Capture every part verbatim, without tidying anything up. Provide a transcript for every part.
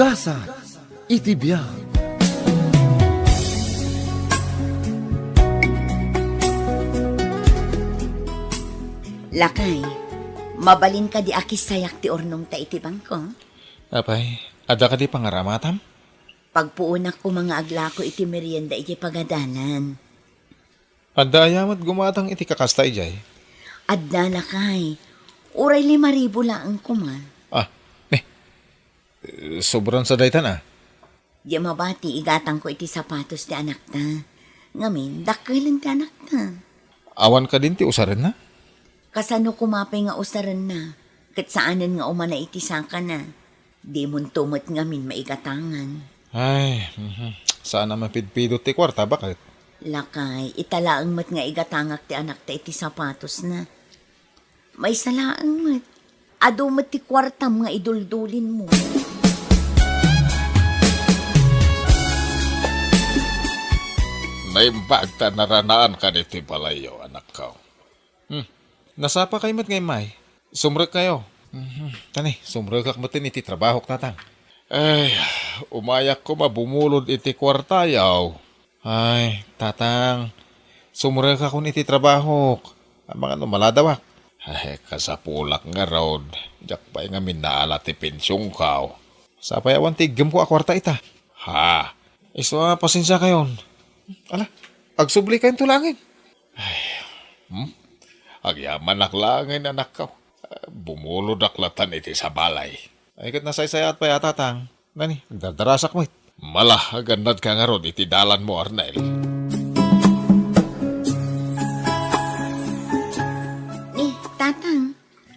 Gasat iti biag. Lakay, mabalin kadi a kissayak ti urnongta iti bangko? Apay, adda kadi pangaramatam? Pagpuonak koma nga aglako iti merienda iti pagadalan. Adda aya met gumatang iti kakasta idiay? Adda, lakay. Uray lima ribu laeng koma. Ah, ni, sobran sa daytan, ah. Di mabati, igatangko iti sapatos ti anakta. Ngamin, dakkelen ti anakta. Awan kadin ti usarenna? Kasano koma pay nga usarenna? Ket saanen nga umana iti sakana. Dimonto met ngamin maigatangan. Ay, mhm. Saan a mapidpidot ti kuarta, baket? Lakay, ita laeng met nga igatangak ti anakta iti sapatosna. Maysa laeng met. Adu met ti kuartam nga iduldulinmo. Naimbag ta naranaan ka ditoy balayyo, anakko. Hmm. Nasapakay met nga immay. Sumrekkayo. Mhm. Tani, sumrekak metten iti trabahok, tatang. Ay, umayak koma bumulod iti kuartayo. Ay, tatang, sumrekakon iti trabahok. Amangan no maladawak. Ay, kasapulak ngarud. Diak pay ngamin naala ti pensionko. Sapay awan ti iggemko a kuarta ita. Ha? Isu a, pasensiakayon. Ala, agsublikayon to laengen. Ay, hmm? Agyamanak laengen, anakko. Bumulodak latan iti sabalay. Ay, ket nasaysayaat pay a, tatang. Nani, agdardarasak met. Mala, agannadka ngarud iti dalanmo, Arnel. Ni, tatang,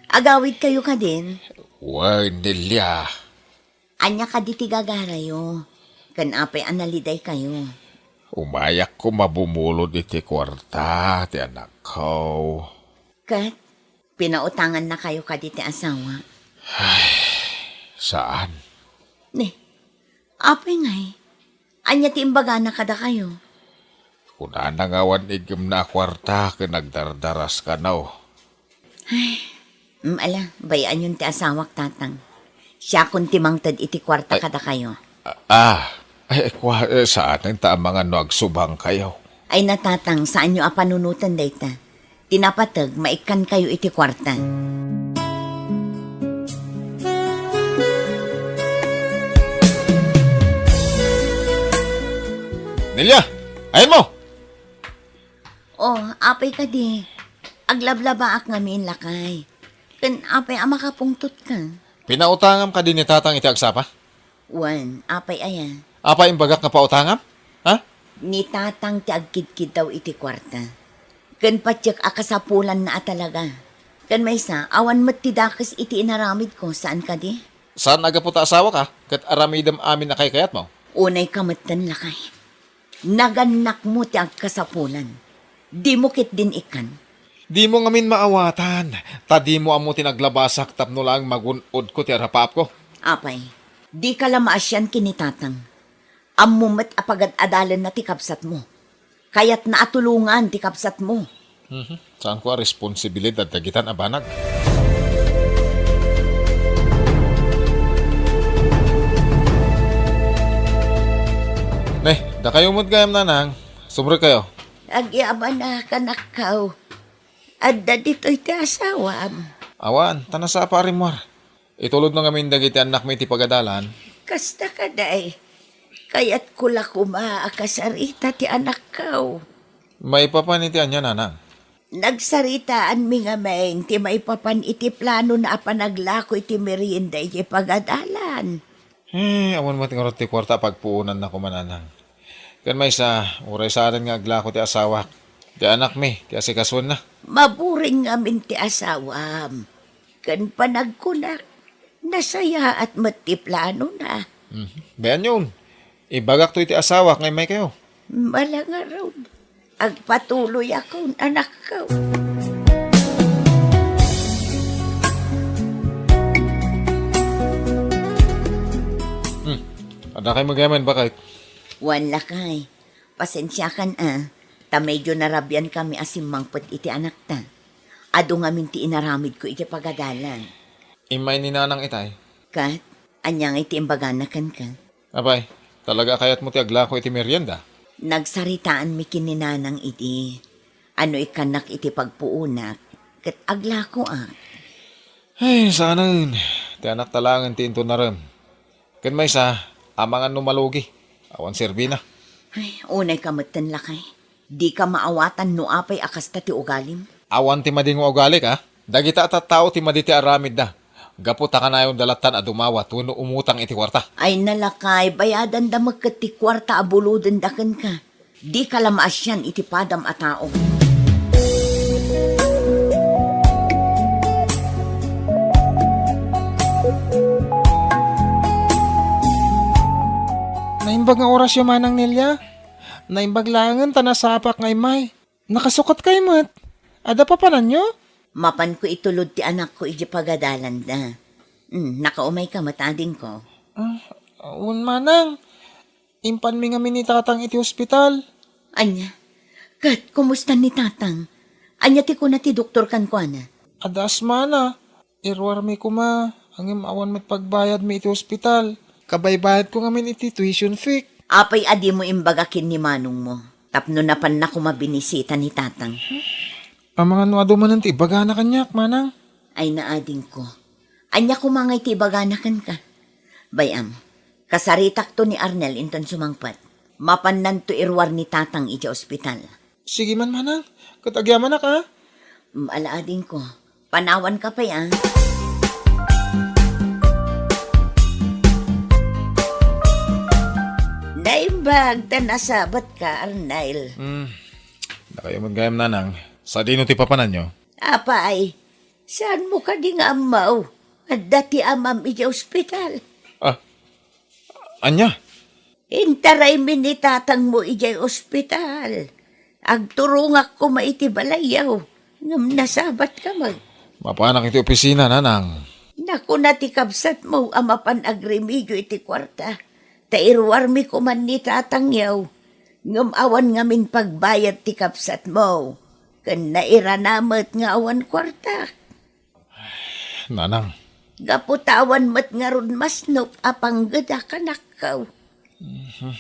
agawidkayo kadin? Wen, Nelia. Ania kadi ti gagarayo? Ken apay a nalidaykayo? Umayak koma bumulod iti kuarta ti anakko. Ket pinautangannakayo kadi ti asawa? Ay, saan. Ni, apay ngay? Ania ti imbagana kadakayo? Kunana nga awan iggemna a kuarta ken agdardaras kano. Ay, mm, ala, bay-anyon ti asawak, tatang. Siakon ti mangted iti kuarta kadakayo. Ah, ah, ay, kua, eh, saanen ta amangan no agsubangkayo. Ay, natatang, saanyo a panunoten dayta. Ti napateg, maikkankayo iti kuarta. Nelia, ayanmo! Oh, apay kadi, aglablabaak ngamin, lakay. Ken apay a makapungtotka? Pinautangam kadi ni tatang iti agsapa? Wen, apay aya? Apay imbagak nga pautangam? Ha? Ni tatang ti agkidkiddaw iti kuarta. Ken patiek a kasapulanna a talaga. Ken maysa, awan met ti dakes iti inaramidko, saan kadi? Saan a gapu ta asawaka, ket aramidem amin a kaykayatmo? Unay ka metten, lakay. Nagannakmo ti agkasapulan. Dimo ketdin ikkan. Dimo ngamin maawatan, ta dimo ammo ti naglabasak tapno laeng magun-odko ti arapaapko. Apay, dika la maasian ken ni tatang. Ammo met a pagad-adalenna ti kabsatmo. Kayatna a tulongan ti kabsatmo. Mhm. Saanko a responsibilidad dagitan a banag. Ne, dakayo met gayam, nanang. Sumrekkayo. Agyamanak, anakko. Adda ditoy ti asawam? Awan, ta nasapa a rimmuar. Itulodna ngamin dagiti annakmi iti pagadalan. Kasta kadi, kayatko la koma a kasarita ti anakko. Maipapan iti ania, nanang? Nagsaritaanmi ngamin ti maipapan iti planona a panaglako iti merienda iti pagadalan. Eh, awan met ngarud ti kuarta a pagpuonanna koma, nanang. Ken maysa, uray saanen nga aglako ti asawak, ti anakmi ti asikasuenna. Maburing ngamin ti asawam. Ken panagkunak, nasayaat met ti planona. Mhm. Bay-anyon, ibagakto iti asawak nga immaykayo. Mala ngarud. Agpatuloyakon, anakko. Hmm. Adda kay met gayam, baket? Wen, lakay. Pasensiakan a, ta medio narabiankami a simmangpet iti anakta. Adu ngamin ti inaramidko iti pagadalan. Immay ni nanang itay? Ket, Ania ngay ti imbagana kenka? Apay, talaga a kayatmo ti aglako iti merienda? Nagsaritaanmi ken ni Nanang idi, ano ikkannak iti pagpuonak, ket aglakoak. Ay, saanen. Ti anakta laengen ti inton narem. Ken maysa, amangan no malugi. Awan serbina. Ay, unayka metten, lakay. Dika maawatan no apay a kasta ti ugalim. Awan ti madi nga ugalik, a? Dagita a tattao ti madi ti aramidda. Gapu ta kanayonda lattan a dumawat wenno umutang iti kuarta. Ay, lakay, bayadanda met ket ti kuarta a bulodenda kenka. Dika la maasian iti padam a tao. Naimbag nga orasyo, Manang Nelia. Naimbag laengen ta nasapak nga immay. Nakasukatkay met. Adda papananyo? Mapanko itulod ti anakko idiay pagadalanda. Hmm, nakaumayka met, adingko? Ah, wen, Manang. Impanmi ngamin ni Tatang iti ospital. Ania? Ket kumusta ni Tatang? Ania ti kuna ti doktor kenkuana? Adda asmana. Iruarmi koma, ngem awan met pagbayadmi iti ospital. Kabaybayadko ngamin iti tuition fee. Apay a dimo imbaga ken ni manongmo tapno napanna koma binisita ni Tatang? Amangan no adu manen ti ibagana kaniak, Manang. Ay, naadingko. Ania koma ngay ti ibagana kenka? Bay-am, kasaritakto ni Arnel inton sumangpet. Mapannanto iruar ni Tatang idiay ospital. Sige man, Manang. Ket agyamanak, a? Mm, ala, adingko. Panawanka pay, a? Naimbag ta nasabatka, Arnel. Hmm. Dakayo met gayam, Nanang. Sadino ti papananyo? Apay, saanmo kadi nga ammo? Adda ti amam idiay ospital. Ah, ania? Intaraymi ni tatangmo idiay ospital. Agturongak koma iti balayyo, ngem nasabatka met. Mapanak iti opisina, Nanang. Nakuna ti kabsatmo a mapan agremedio iti kuarta, ta iruarmi koman ni tatangyo, ngem awan ngamin pagbayad ti kabsatmo, ken nairana met nga awan kuarta. Nanang. Gapu ta awan met ngarud masnop a panggedak, anakko. Mhm.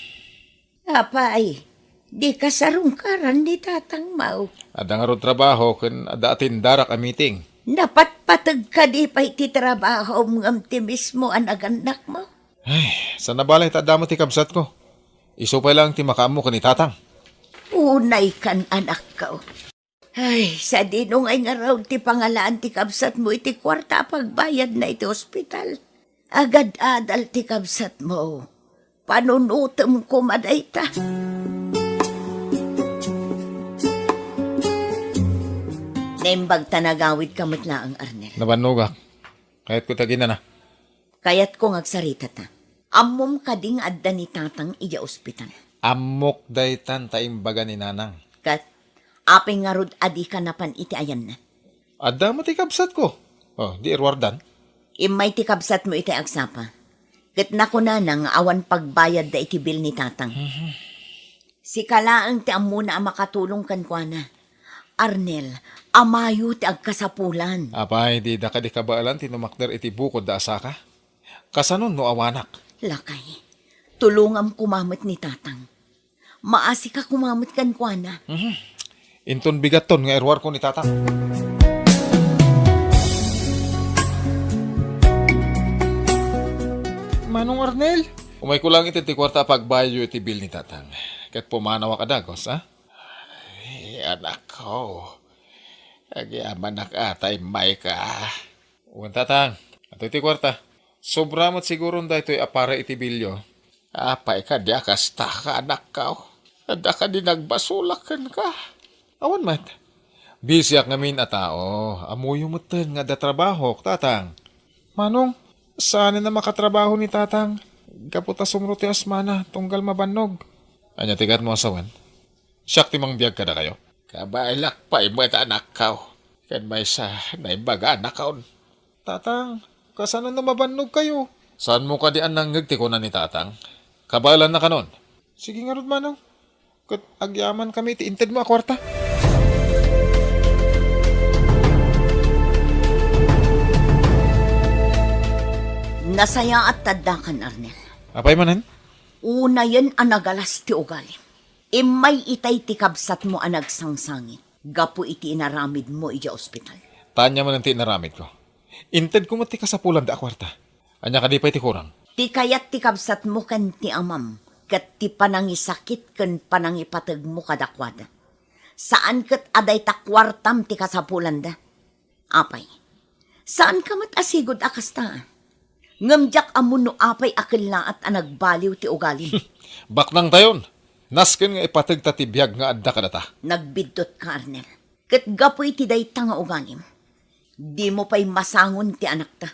Apay, dika sarungkaran ni tatangmo? Adda ngarud trabaho ken adda atendarak a meeting. Napatpateg kadi pay ti trabahom ngem ti mismo a nagannakmo? Ay, saan a bale ta adda met ti kabsatko. Isu pay laeng ti makaammo ken ni tatang. Unaykan, anakko. Ay, sadino ngay ngarud ti pangalaan ti kabsatmo iti kuarta a pagbayadna iti ospital? Agad-adal ti kabsatmo. Panunotem koma dayta. Naimbag ta nagawidka met laeng, Arnel. Nabannogak. Kayatko ti aginana. Kayatko nga agsaritata. Ammom kadi nga adda ni tatang idiay ospital? Ammok daytan ta imbaga ni nanang. Ket, apay ngarud a dika napan iti ayanna? Adda met ti kabsatko. Oh, di iruardan. Immay ti kabsatmo iti agsapa. Ket nakunana nga awan pagbayadda iti bill ni tatang. Mhm. Sika laeng ti ammona a makatulong kenkuana. Arnel, amayo ti agkasapulan. Apay, dida kadi kabaelan ti numakder iti bukodda a saka? Kasanon no awanak? Lakay, tulongam koma met ni tatang. Maasika koma met kenkuana. Mhm. Inton bigatton nga iruarko ni tatang. Manong Arnel? Umayko lang iti ti kuarta a pagbayadyo iti bill ni tatang. Ket pumanawak a dagus, a? Ay, anakko. Agyamanak a ta immayka. Wen, tatang. Adtoy ti kuarta. Sobra met siguron daytoy a para iti bilyo. Apay kadi a kasta ka, anakko? Adda kadi nagbasolak kenka? Awan met. Bisiak ngamin a tao. Ammoyo metten nga adda trabahok, tatang. Manong, saanen a makatrabaho ni tatang. Gapu ta sumro ti asmana, tunggal mabannog. Ania ti kayatmo a sawen? Siak ti mangbiag kadakayo. Kabaelak pay met, anakko. Ken maysa, naimbaganak. Tatang, kasano no mabannogkayo? Saanmo kadi a nangngeg ti kuna ni tatang? Kabaelanna kanon. Sige ngarud, manong. Ket agyamankami iti intedmo a kuarta. Nasayaat ta addakan, Arnel. Apay manen? Unayen a nagalas ti ugalim. Immay itay ti kabsatmo a nagsangsangit gapu iti inaramidmo idiay ospital. Ania manen ti inaramidko? Intedko met ti kasapulanda a kuarta. Ania kadi pay ti kurang? Ti kayat ti kabsatmo ken ti amam ket ti panangisakit ken panangipategmo kadakuada. Saan ket a dayta kuartam ti kasapulanda. Apay, saanka met a sigud a kasta? Ngem diak ammo no apay a kellaat a nagbaliw ti ugalim. Baknangtayon. Nasken nga ipategta ti biag nga adda kadata. Nagbiddut ka, Arnel. Ket gapu iti dayta nga ugalim, dimo pay masangon ti anakta.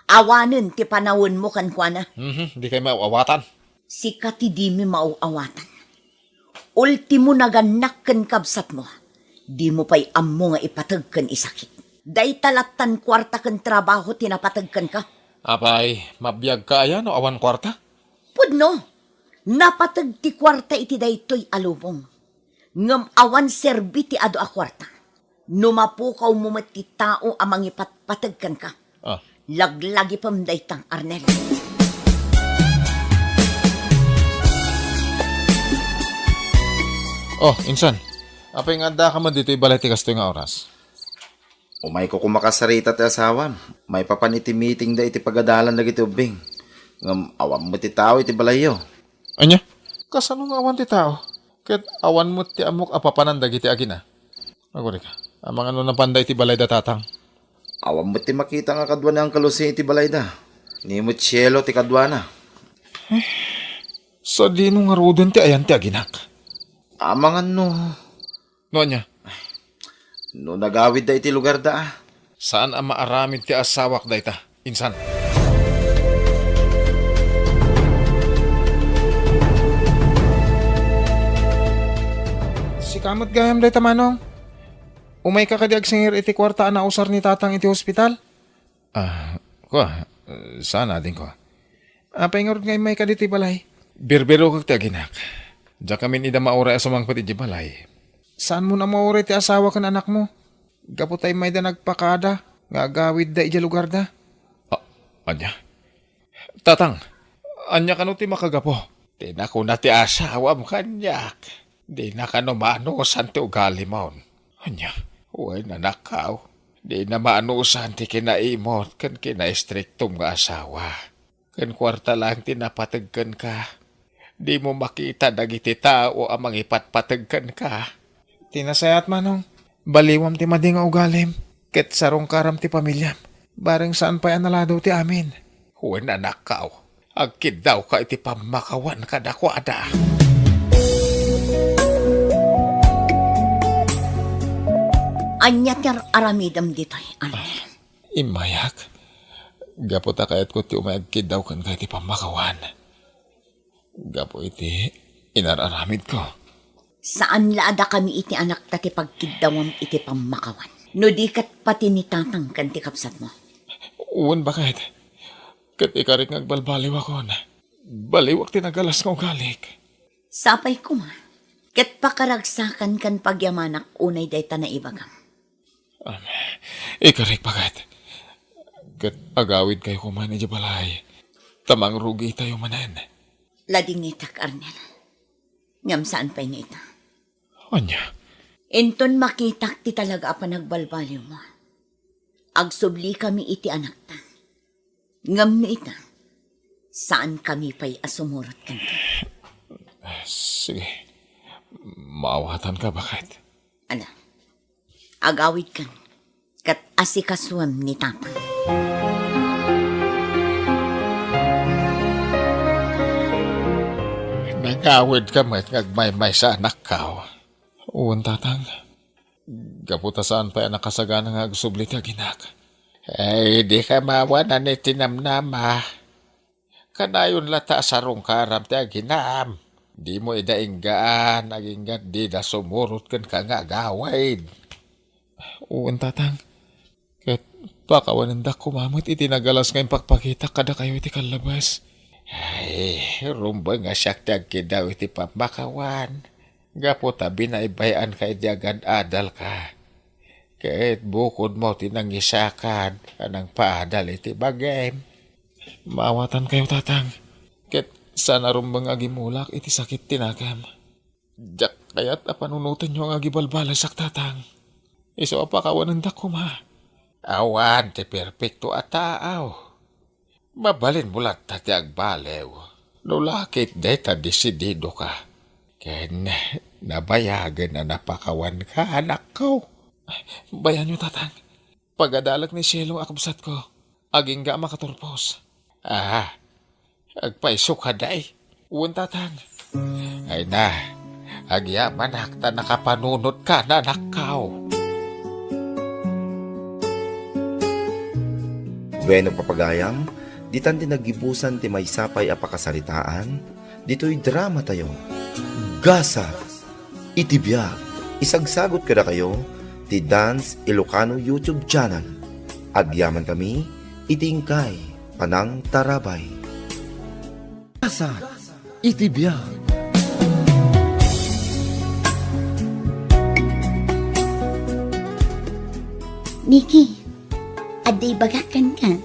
Awanen ti panawenmo kenkuana. Mhm, dikay maaw-awatan. Sika ti dimi maaw-awatan. Ultimo, nagannak ken kabsatmo. Dimo pay ammo nga ipateg ken isakit. Dayta lattan kuarta ken trabaho ti napateg kenka. Apay, mabiagka aya no awan kuarta? Pudno, napateg ti kuarta iti daytoy a lubong. Ngem awan serbi ti adu a kuarta. No mapukawmo met ti tao a mangipatpateg kenka, ah, laglagipem dayta, Arnel. Oh, insan, apay nga addaka met ditoy balay ti kastoy nga oras? Umayko koma kasarita ti asawam. Maipapan iti meetingda iti pagadalan dagiti ubbing. Ngem awan met ti tao iti balayyo. Ania? Kasano nga awan ti tao? Ket awan met ti ammok a papanan dagiti agina. Agurayka, amangan no napanda iti balayda, Tatang? Awan met ti makita nga kadua ni Uncle Jose iti balayda. Ni met sielo ti kaduana. Eh, sadino ngaruden ti ayan ti aginak? Amangan no. No ania? No nagawidda iti lugarda, a. Saan a maaramid ti asawak dayta, insan. Sika met gayam dayta, Manong. Umayka kadi agsingir iti kuarta a nausar ni Tatang iti hospital? Ah, kua, saan, adingko. Apay ngarud nga immayka ditoy balay? Birbirokek ti aginak. Diakamin ida mauray a sumangpet idiay balay. Saanmon a mauray ti asawa ken anakmo? Gapu ta immayda nagpakada nga agawidda idiay lugarda. Ah, ania? Tatang, ania kano ti makagapu? Ti nakuna ti asawam kaniak, dina kano maanusan ti ugalimon. Ania? Wen, anakkaw, dina maanusan ti kinaimot ken kinaistriktom nga asawa. Ken kuarta laeng ti napateg kenka. Dimo makita dagiti tao a mangipatpateg kenka. Ti nasayaat, Manong, baliwam ti madi nga ugalim, ket sarungkaram ti pamiliam. Bareng saan pay a naladaw ti amin. Wen, anakkaw, agkiddawka iti pammakawan kadakuada. Ania ti ar-aramidem ditoy, Arnel? Immayak, gapu ta kayatko ti umay agkiddaw kenka iti pammakawan. Gapu iti inar-aramidko. Saan la a dakami iti anakta ti pagkiddawam iti pammakawan, no di ket pati ni Tatang ken ti kabsatmo? Wen, baket. Ket ikarik nga agbalbaliwakon. Baliwak ti nagalas nga ugalik. Sapay koma, ket pakaragsakan ken pagyamanak unay dayta naibagam. Am, ikarik, baket. Ket agawidkayo koma idiay balay, ta mangrugitayo manen. Ladingitek, Arnel. Ngem saan pay nga ita. Ania? Inton makitak ti talaga a panagbalbaliwmo, agsublikami iti anakta. Ngem no ita, saankami pay a sumurot kenka. Sige. Maawatanka, baket. Ala, agawidkan, ket asikasuem ni Tatang. Nagawidka met nga agmaymaysa, anakkaw. Wen, Tatang. Gapu ta saan pay a nakasagana nga agsubli ti aginak. Ay, dika maawanan iti namnama. Kanayon latta a sarungkaram ti aginam. Dimo ida inggaan, agingga dida sumurot kenka nga agawid. Wen, Tatang. Ket pakawanendak koma met iti nagalas nga impakpakitak kadakayo iti kallabas. Ay, rumbeng a siak ti agkiddaw iti pammakawan. Gapu ta binaybay-anka idi agad-adalka. Ket bukodmo ti nangisakad a nangpaadal iti bagim. Maawatankayo, Tatang. Ket saan a rumbeng nga agimulak iti sakit ti nakem. Diak kayat a panunotenyo nga agibalbalisak, Tatang. Isu a pakawanendak koma. Awan ti perpekto a tao. Mabalinmo latta ti agbaliw. No la ket dayta desididoka. Ken nabayagen a napakawanka, anakko. Bayanyo, Tatang. Pagadalek ni Cielo a kabsatko. Agingga a makaturpos. Ah, agpayso ka, day? Wen, Tatang. Ay na, agyamanak ta nakapanunotka, anakko. Bueno, papagayam, ditan ti naggibusan ti maysa pay a pakasaritaan ditoy dramatayo, Gasat iti Biag. Isagsagut kadakayo ti Dance Ilocano YouTube channel. Agyamankami iti inkay panangtarabay. Gasat iti Biag. Niki, adda ibagak kenka.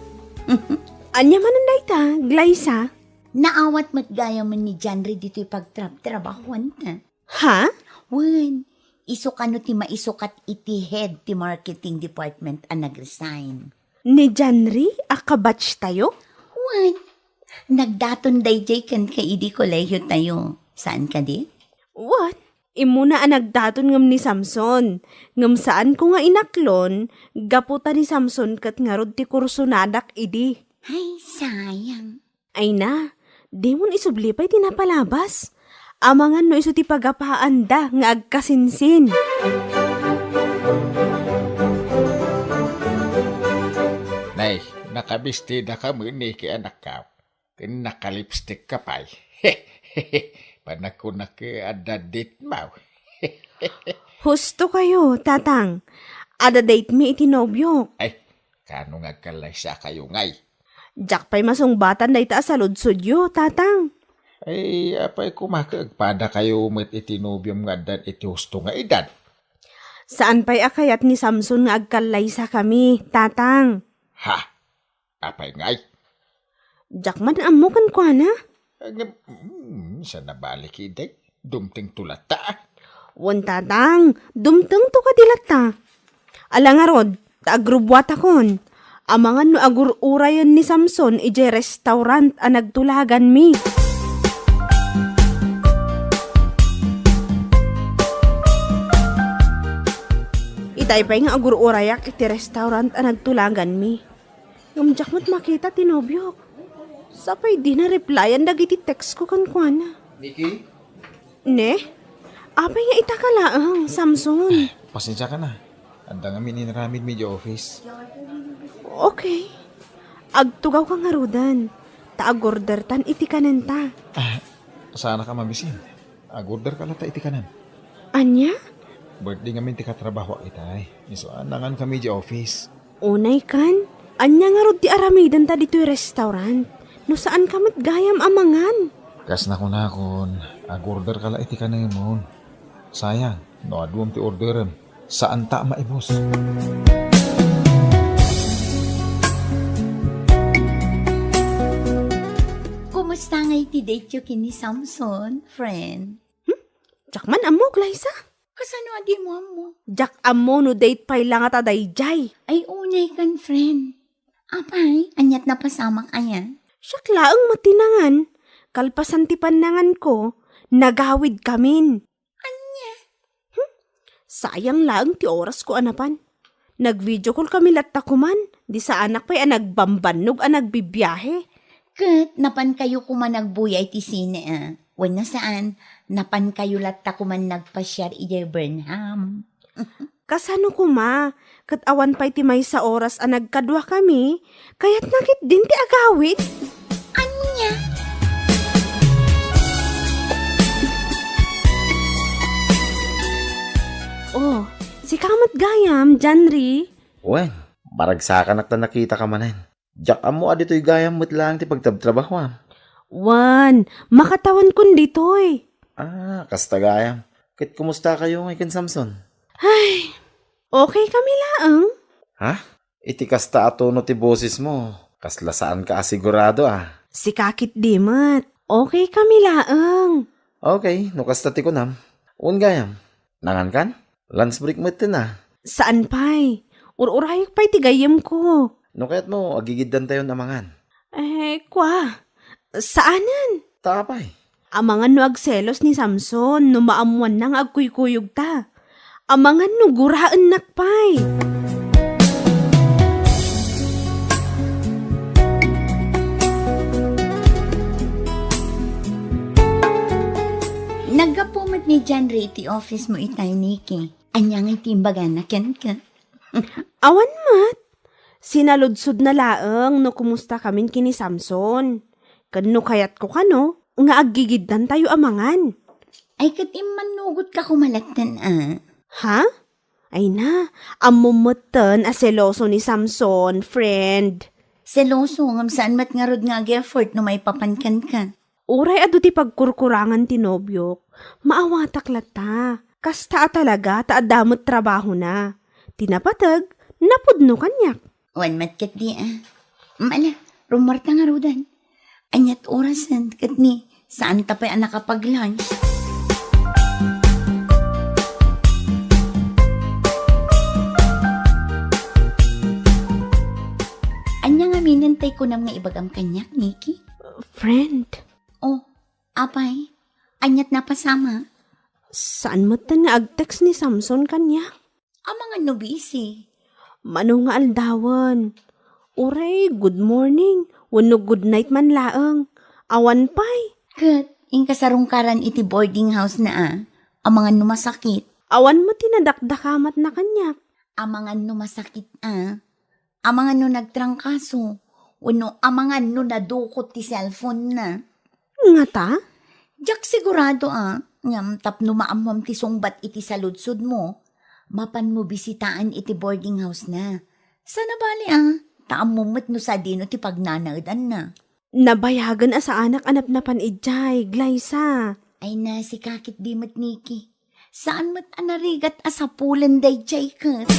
Ania manen dayta, Glyza? Naawat met gayam ni Janry ditoy pagtrabtrabahuanta. Ha? Wen, isu kano ti maisukat iti head ti marketing department a nag-resign. Ni Janry a kabatch tayo? Wen, nagdaton dayjay kenka idi kolehiyo tayo. Saan kadi? What? Immuna a nagdaton ngem ni Samson. Ngem saanko nga inaklon, gapu ta ni Samson ket ngarud ti kursonadak idi. Ay, sayang. Ay na, dimon isubli pay ti napalabas. Amangan no isu ti pagapaanda nga agkasinsin. Nay, nakabistida ka met, Niki, anakko. Ken nakalipstick ka pay. Panagkunak adda date mo. Husto kayo, Tatang. Adda date mi iti nobiok. Ay, kano nga agkallaysakayo ngay? Diak pay masungbatan dayta a saludsodyo, Tatang. Ay, apay koma ket agpadakayo met iti nobiom nga addan iti husto nga edad? Saan pay a kayat ni Samson nga agkallaysakami, Tatang? Ha? Apay ngay? Diak man ammo kenkuana. Ngem, mm, sa nabalik idi, dumtengto latta. Wen, Tatang, dumtengto kadi latta. Ala ngarud, ta agrubbuatakon. Amangan no agur-urayen ni Samson idiay restaurant a nagtulaganmi. Itay pay nga agur-urayak iti restaurant a nagtulaganmi. Ngem diak met makita ti nobiok. Sapay di na-replyan dagiti text ko kenkuana. Niki? Ne? Apay nga ita ka laeng, Samson? Pasensiaka na. Adda ngamin inaramidmi idiay office. Okay. Agtugawka ngaruden. Ta agordertan iti kanenta. Ah, saanak a mabisin. Agorderka latta iti kanem. Ania? Birthday ngamin ti katrabahoak itay. Isu a nangankami idiay office. Unay kan, ania ngarud ti aramidenta ditoy restaurant? No saanka met gayam a mangan. Kas nakunakon, agorderka la iti kanemon. Sayang, no aduem ti orderem, saanta a maibus. Kumusta ngay ti date yo ken ni Samson, friend? Hmm? Diak man ammo, Glyza. Kasano a dimo ammo? Diak ammo no date pay la ngata daydiay. Ay, unay kan, friend. Apay, aniat napasamak aya? Siak laeng met ti nangan. Kalpasan ti pannanganko, nagawidkamin. Ania? Hmm? Sayang laeng ti orasko a napan. Nag-video call kami latta koman, di saanak pay a nagbambannog a nagbibiahe. Ket napankayo koma nagbuya iti sine, a? Wenno saan, napankayo latta koman nagpasiar idiay Burnham. Kasano koma, ket awan pay ti maysa oras a nagkaduakami, kayatna ketdin ti agawid? Ania? Oh, sika met gayam, Janry. Wen, maragsakanak ta nakitaka manen. Diak ammo a ditoy gayam met laeng ti pagtrabtrabahoam. Wen, makatawankon ditoy. Ah, kasta gayam. Ket kumustakayo ngay ken Samson? Ay, okay kami laeng. Ha? Iti kasta a tono ti bosesmo, Kasla saanka a sigurado, ah. Sika ketdi met. Okay kami laeng. Okay, no kasta ti kunam. Wen gayam, nangankan? Lunch break metten, ah. Saan pay. Ur-urayek pay ti gayyemko. No kayatmo, agigiddantayon a mangan. Eh, kua. Saanen. Ta apay? Amangan no agselos ni Samson no maammoanna nga agkuykuyogta. Amangan no guraennak pay. Naggapu met ni John Ray iti office mo itay, Nikki. Ania ngay ti imbagana kenka? Awan met. Sinaludsodna laeng no kumusta kamin ken ni Samson. Ken no kayatko kano nga aggigiddantayo a mangan. Ay, ket immannugotka koma latten, a. Ha? Ay na, ammom metten a seloso ni Samson, friend. Seloso, ngem saan met ngarud nga ag-effort no maipapan kenka. Uray adu ti pagkurkurangan ti nobiok, maawatak latta. Kasta a talaga ta adda met trabahona. Ti napateg, napudno kaniak. Wen met ketdi, a. Mala, rummuarta ngaruden. Aniat orasen, ket ni, saanta pay a nakapag-lunch. Ania ngaminen tay kunam nga ibagam kaniak, Nikki? Friend. Oh, apay? Aniat napasamak? Saan metten nga ag-text ni Samson kaniak? Amangan no busy. Mano nga aldawen? Uray, good morning, wenno good night man laeng. Awan pay. Ket, inka sarungkaran iti boarding house na, a. Amangan no masakit. Awan met ti nadakdakamatna kaniak. Amangan no masakit, a. Amangan no nagtrangkaso, wenno amangan no nadukot ti cellphone na. Ngata? Diak sigurado, a, ngem tapno maammoam ti sungbat iti saludsodmo, mapanmo bisitaen iti boarding house na. Sana bali, a, ta ammom met no sadino ti pagnanaedanna. Nabayagen a saanak a napnapan idiay, Glyza. Ay na, sika ketdi met, Nikki. Saan met a narigat a sapulen daydiay ket.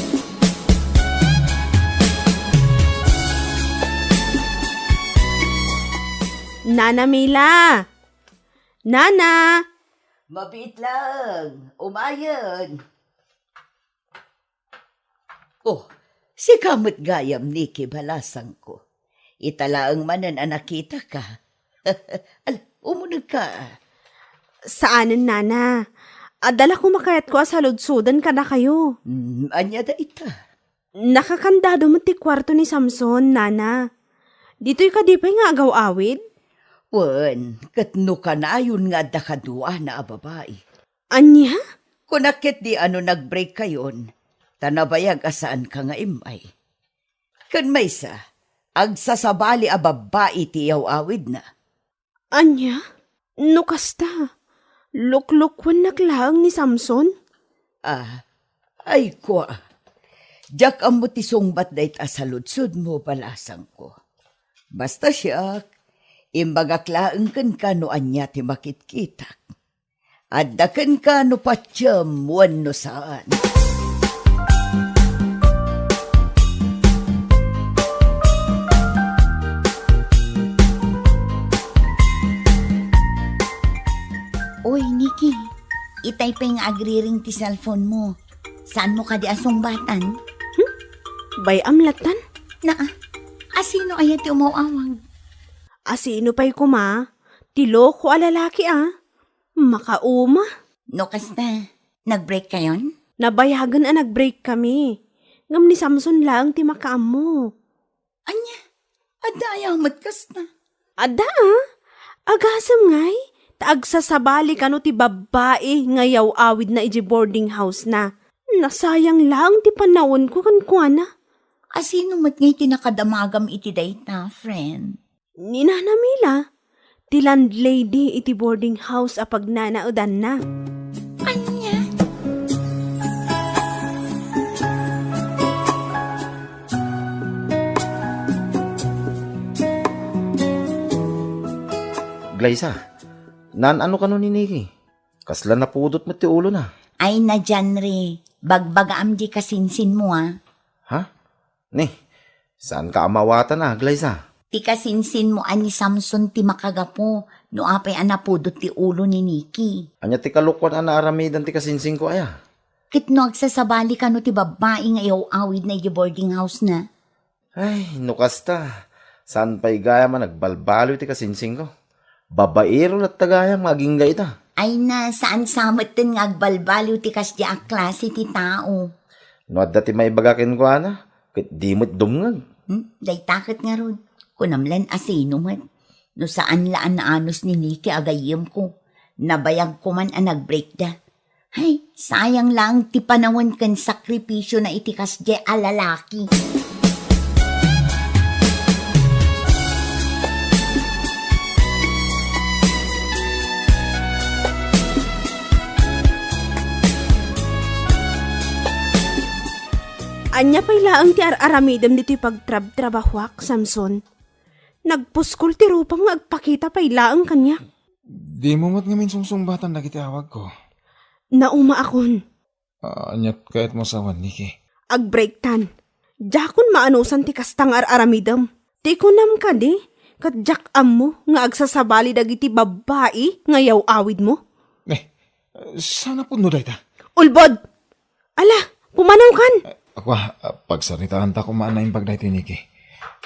Nana Mila! Nana! Mabiit laeng, umayen. Oh, sika met gayam, Nikki, balasangko. Ita laeng manen a nakitaka. Ala, umunegka. Saanen, Nana. Adda la koma kayatko a saludsoden kadakayo. Hmm, ania dayta? Nakakandado met ti kuarto ni Samson, Nana. Ditoy kadi pay nga agaw-awid? Wen, ket no kanayon nga adda kaduana a babai. Ania? Kunak ketdi a no nag-breakkayon, ta nabayag a saanka nga immay. Ken maysa, agsasabali a babbai ti iyaw-awidna. Ania? No kasta, luklukuennak laeng ni Samson? Ah, ay kua. Diak ammo ti sungbat dayta a saludsodmo, balasangko. Basta siak, imbagak laeng kenka no ania ti makitkitak. Adda kenka no patiem wenno saan. Oy, Nikki, itay pay nga agriring ti cellphone mo. Saanmo kadi a sungbatan? Hmm? Bay-am lattan? Naa, asino aya ti umaw-awag? Asino pay koma? Ti loko a lalaki, a. Makauma. No kasta, nag-break kayon? Nabayagen a nag-break kami. Ngem ni Samson laeng ti makaammo. Ania? Adda aya met kasta? Adda, a. Agasem ngay, ta agsasabali kano ti babbai nga iyaw-awidna idiay boarding house na. Nasayang laeng ti panawenko kenkuana. Asino met ngay ti nakadamagam iti dayta, friend? Ni Nana Mila, ti landlady iti boarding house a pagnanaedanna. Ania? Glyza, naan-ano kano ni Nikki? Kasla napudot met ti ulona. Ay na, Janry, bagbagaam di kasinsinmo, a. Ha? Ni, saanka a mawatan, a, Glyza? Ti kasinsinmo a ni Samson ti makagapu no apay a napudot ti ulo ni Nikki. Ania ti kalokuan a naaramiden ti kasinsinko aya? Ket no agsasabali kano ti babbai nga iyaw-awidna iti boarding house-na? Ay, no kasta, saan pay gayam a nagbalbaliw ti kasinsinko? Babaero latta gayam nga agingga ita. Ay na, saan sa metten nga agbalbaliw ti kasdi a klase ti tao. No adda ti maibaga kenkuana, ket di met dumngeg. Hmm? Dayta ket ngarud, kunam lan a sino met. No saan la a naanus ni Nikki a gayyemko, nabayagko man a nagbreakda. Ay, sayang lang ti panawen ken sakripisiona iti kasdiay a lalaki. Ania pay laeng ti ar-aramidem ditoy pagtrabtrabahuak, Samson? Nagpuskol ti rupam nga agpakita pay laeng kaniak. Dimo met ngamin sungsungbatan dagiti awagko. Naumaakon. Ah, aniat kayatmo sawen, Nikki? Agbreaktan. Diakon maanusan ti kasta nga ar-aramidem. Ti kunam kadi, ket diak ammo nga agsasabali dagiti babbai nga iyaw-awidmo. Eh, saan a pudno dayta? Ulbod! Ala, pumanawkan! Ako, ah, pagsaritaanta koma a naimbag daytoy, Nikki.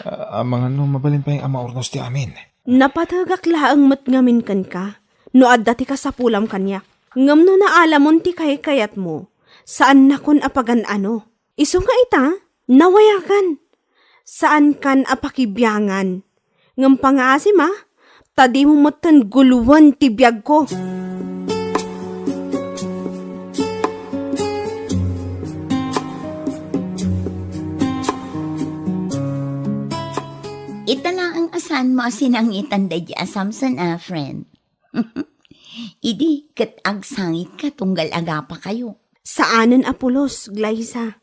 Ah, amangan no mabalin pay a maurnos ti amin. Napategak laeng met ngamin kenka no adda ti kasapulam kaniak. Ngem no naalamon ti kaykayatmo, saannakon a pagan-ano. Isu nga ita, nawayakan. Saankan a pakibiangan. Ngem pangaasim a, ta dimo metten guloen ti biagko. Ita laeng a saanmo a sinangitan daydi a Samson a, friend. Idi ket agsangitka tunggal agapakayo. Saanen a pulos, Glyza.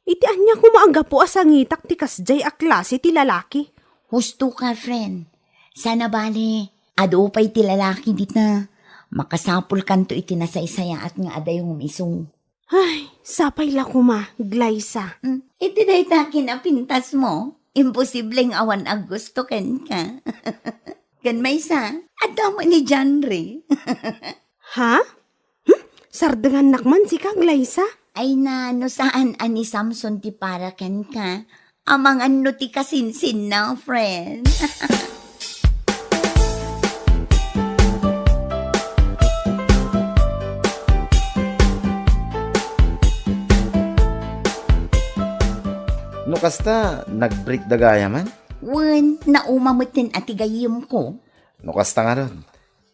Iti ania koma a gapu a sangitak ti kasdiay a klase ti lalaki? Husto ka, friend. Sana bale, adu pay ti lalaki dita. Makasapulkanto iti nasaysayaat nga adayom isu. Ay, sapay la koma, Glyza. Mm, iti dayta kinapintasmo, imposibleng awan aggusto kenka. Ken maysa, adda met ni John Ray. Ha? Hmm? Sardengannak man sika, Glyza? Ay na, no saan a ni Samson ti para kenka, amangan no ti kasinsinna, friend. No kasta, nag-break da gayamen? Wen, nauma metten a ti gayyemko. No kasta ngarud,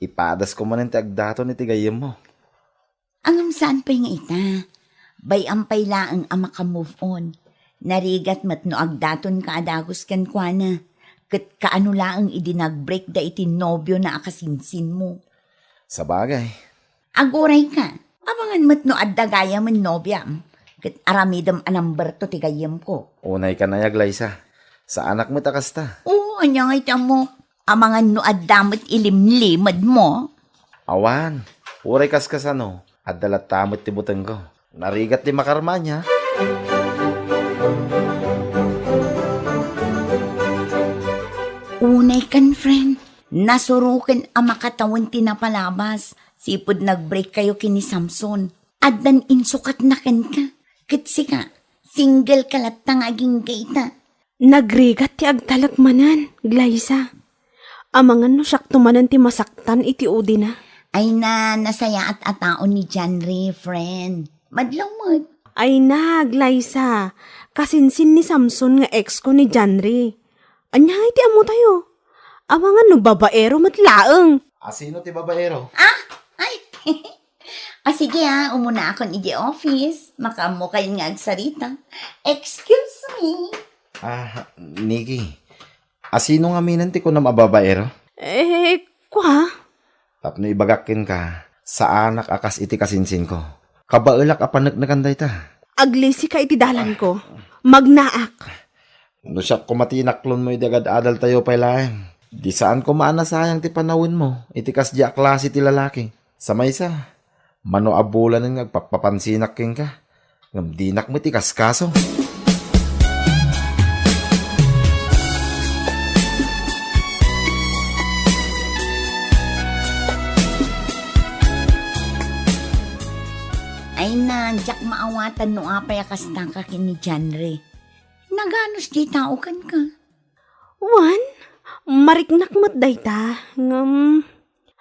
ipadasko manen ti agdaton iti gayyemmo. Ngem saan pay nga ita, bay-am pay laeng a maka-move on. Narigat met no agdatonka a dagus kenkuana, ket kaano laeng idi nag-break da iti nobiona a kasinsinmo. Sabagay. Agurayka, amangan met no adda gayamen nobiam, ket aramidem a number two ti gayyemko. Unaykan aya, Glyza. Saanak met a kasta. Oo, ania nga iti ammok? Amangan no adda met ilimlimedmo? Awan, uray kaskasano, adda latta met ti butengko. Narigat ti makarma ania. Unaykan, friend, nasuroken a makatawen ti napalabas, sipud nag-break kayo ken ni Samson. Addan insukatna kenka. Ket sika, single ka latta nga agingga ita. Nagrigat ti agtalek manen, Glyza. Amangan no siakto manen ti masaktan iti udina. Ay na, nasayaat a tao ni John Ray, friend. Madlaw met. Ay na, Glyza. Kasinsin ni Samson nga ex ko ni John Ray. Ania iti ammo tayo? Amangan no babaero met laeng. Asino ti babaero? Ah? Ay! Ah, sige ah, umuna akon iti office. Makaammo kayon nga agsarita. Excuse me. Ah, Nikki, asino ngaminen ti kunam a babaero? Eh, kua? Tapno ibagak kenka, saanak a kas iti kasinsinko. Kabaelak a paneknekan dayta. Aglisika iti dalanko. Magnaak. No siak koma ti inaklonmo idi agad-adaltayo pay laeng, di saan koma a nasayang ti panawenmo iti kasdi a klase ti lalaki. Sa maysa, mano a bulanen nga agpappapansinak kenka, ngem dinak met ikaskaso. Ay na, diak maawatan no apay a kasta ka ken ni Janry. Naganus diay tao kenka? Wen, mariknak met dayta, ngem,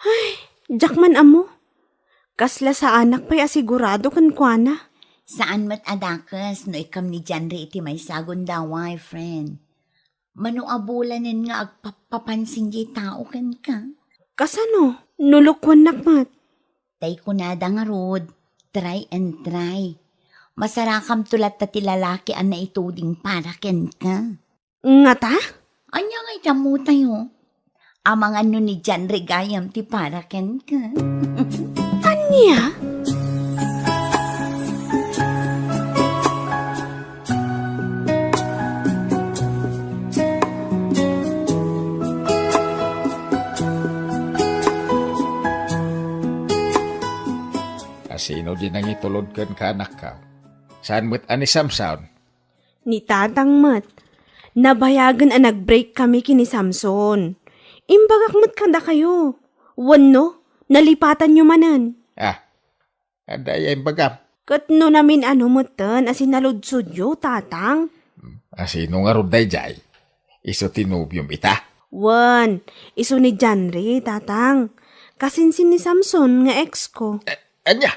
ay, diak man ammo. Kasla saanak pay a sigurado kenkuana. Saan met a dakes no ikkam ni Janry iti maysa a gundaway, friend. Mano a bulanen nga agpappapansin diay tao kenka? Kasano? No lokoennak met? Tay kunada ngarud, try and try. Masarakamto latta ti lalaki a naituding para kenka. Ngata? Ania nga iti ammotayo? Amangan no ni Janry gayam ti para kenka. Ania? Asino di nangitulod kenka, anakko? Saan met a ni Samson? Ni tatang met. Nabayagen a nag-break kami ken ni Samson. Imbagak met kadakayo. Wenno, nalipatanyo manen. Ah, adda aya imbagam? Ket no namin-ano metten a sinaludsodyo, tatang? Asino ngarud daydiay? Isu ti nobiom ita? Wen, isu ni Janry, tatang. Kasinsin ni Samson nga ex ko. Eh, ania?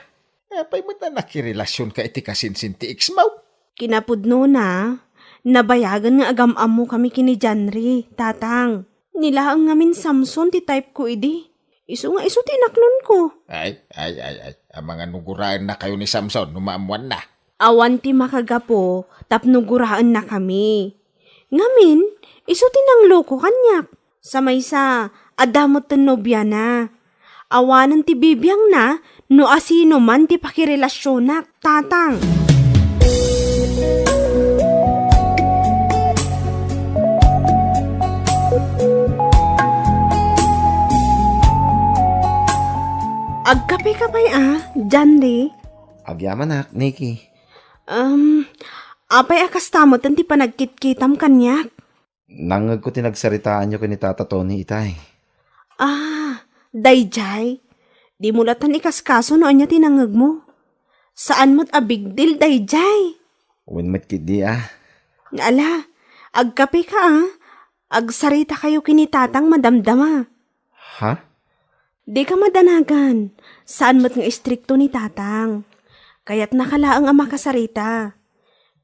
Apay met a nakirelasionka iti kasinsin ti ex mo? Kinapudnona, nabayagen nga agam-ammo kami ken ni Janry, tatang. Ni laeng ngamin Samson ti type ko idi. Isu nga isu ti inaklon ko. Ay, ay, ay, ay. Amangan no guraennakayo ni Samson no maammoanna. Awan ti makagapu tapno guraenna kami. Ngamin, isu ti nangloko kaniak. Sa maysa, adda met ti nobiana. Awanen ti bibiangna no asino man ti pakirelasionak, tatang. Agkape ka pay a, Janry? Agyamanak, Nikki. Um, apay a kasta metten ti panagkitkitam kaniak? Nangngegko ti nagsaritaanyo ken ni Tata Tony itay. Ah, daydiay. Dimo latta ikaskaso no ania ti nangngegmo. Saan met a big deal daydiay. Wen met ketdi a. Ala, agkape ka a. Agsaritakayo ken ni tatang madamdama. Ha? Dika madanagan. Saan met nga istrikto ni tatang. Kayatnaka laeng a makasarita.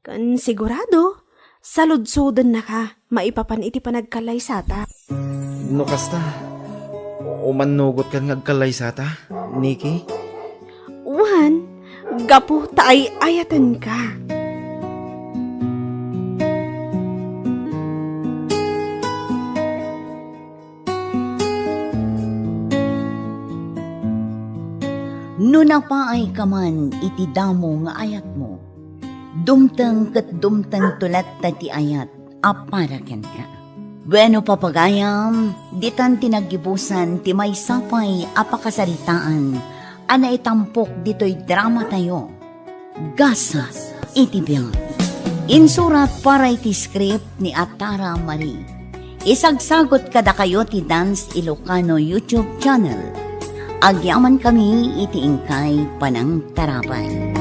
Ken sigurado, saludsodennaka maipapan iti panagkallaysata. No kasta, umannogotkan nga agkallaysata, Nikki? Wen, gapu ta ay-ayatenka. No napaayka man iti damo nga ayatmo, dumteng ket dumtengto latta ti ayat a para kenka. Bueno, papagayam, ditan ti naggibusan ti maysa pay a pakasaritaan a naitampok ditoy dramatayo. Gasat iti biag. Insurat para iti script ni Atara Marie. Isagsagot kadakayo ti Dance Ilocano YouTube channel. Agyaman kami iti inkay panangtarabay.